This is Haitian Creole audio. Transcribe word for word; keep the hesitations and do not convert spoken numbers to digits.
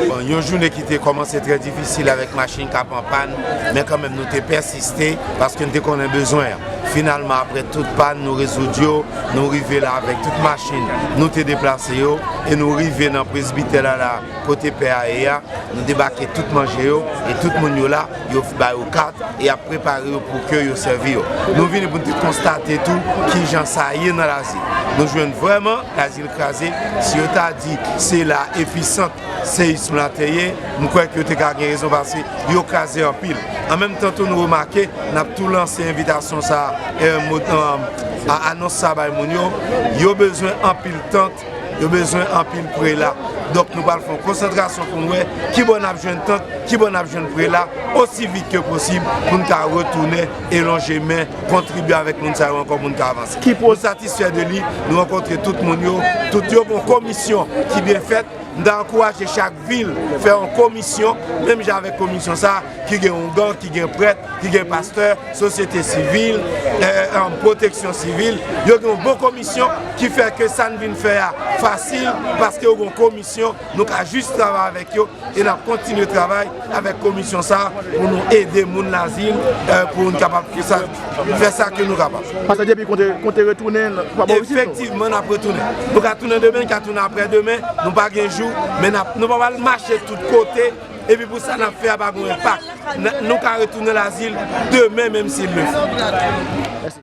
Bon, yon jounen ki te kòmanse trè difisil avèk machin k ap an pàn, men kanmenm nou te pèsiste paske n te konnen bezwen an. Finalman, apre tout pàn, nou rezoud yo, nou rive la avèk tout machin, nou te deplase yo, e nou rive nan presbitè la, la, kote pè a ye a. Nou debake tout manje yo, e tout moun yo la, yo ba yo kat, e y ap prepare yo pou ke yo sèvi yo. Nou vini pou n te konstate tou kijan sa ye nan Lazil. Nou jwenn vrèman Lazil kraze. Si yo ta di se la episant seyism la te ye, m kwè ke yo te ka gen rezon, paske yo kraze anpil. An menm tan tou, nou remake, n ap tou lanse envitasyon sa, eh, mo- eh, a- anons sa bay moun yo. Yo bezwen anpil tant, yo bezwen anpil prela. Donk, nou pral fè yon konsantrasyon pou n wè kibò n ap jwenn tant, kibò n ap jwenn prela, osi vit ke posib, pou n ka retounen e lonje men, kontribye avèk moun sa yo ankò pou n ka avanse. Ki pwoz- Nou satisfè de li, nou rankontre tout moun yo, tout yo gon komisyon ki byen fèt. M ta ankouraje chak vil fè yon komisyon, menm jan avèk komisyon sa, ki gen oungan, ki gen prèt, ki gen pastè, sosyete sivil, eh, eh, pwoteksyon sivil. Yo gen yon bon komisyon ki fè ke sa n vin fè a fasil, paske yo gen yon komisyon, nou ka jis travay avèk yo, e n ap kontinye travay avèk komisyon sa a pou nou ede moun Lazil, eh, pou n kapab fè sa, fè sa ke nou kapab. Pastè Djepi konte, konte retounen, pa bò isit, non? Efektivman, n ap retounen. Nou ka tounen demen, n ka tounen aprè demen, nou pa gen jou, men n ap, nou pa pral mache tout kote, epi pou sa n ap fè a pa gen enpak. N- nou ka retounen Lazil demen, menm si l le fo.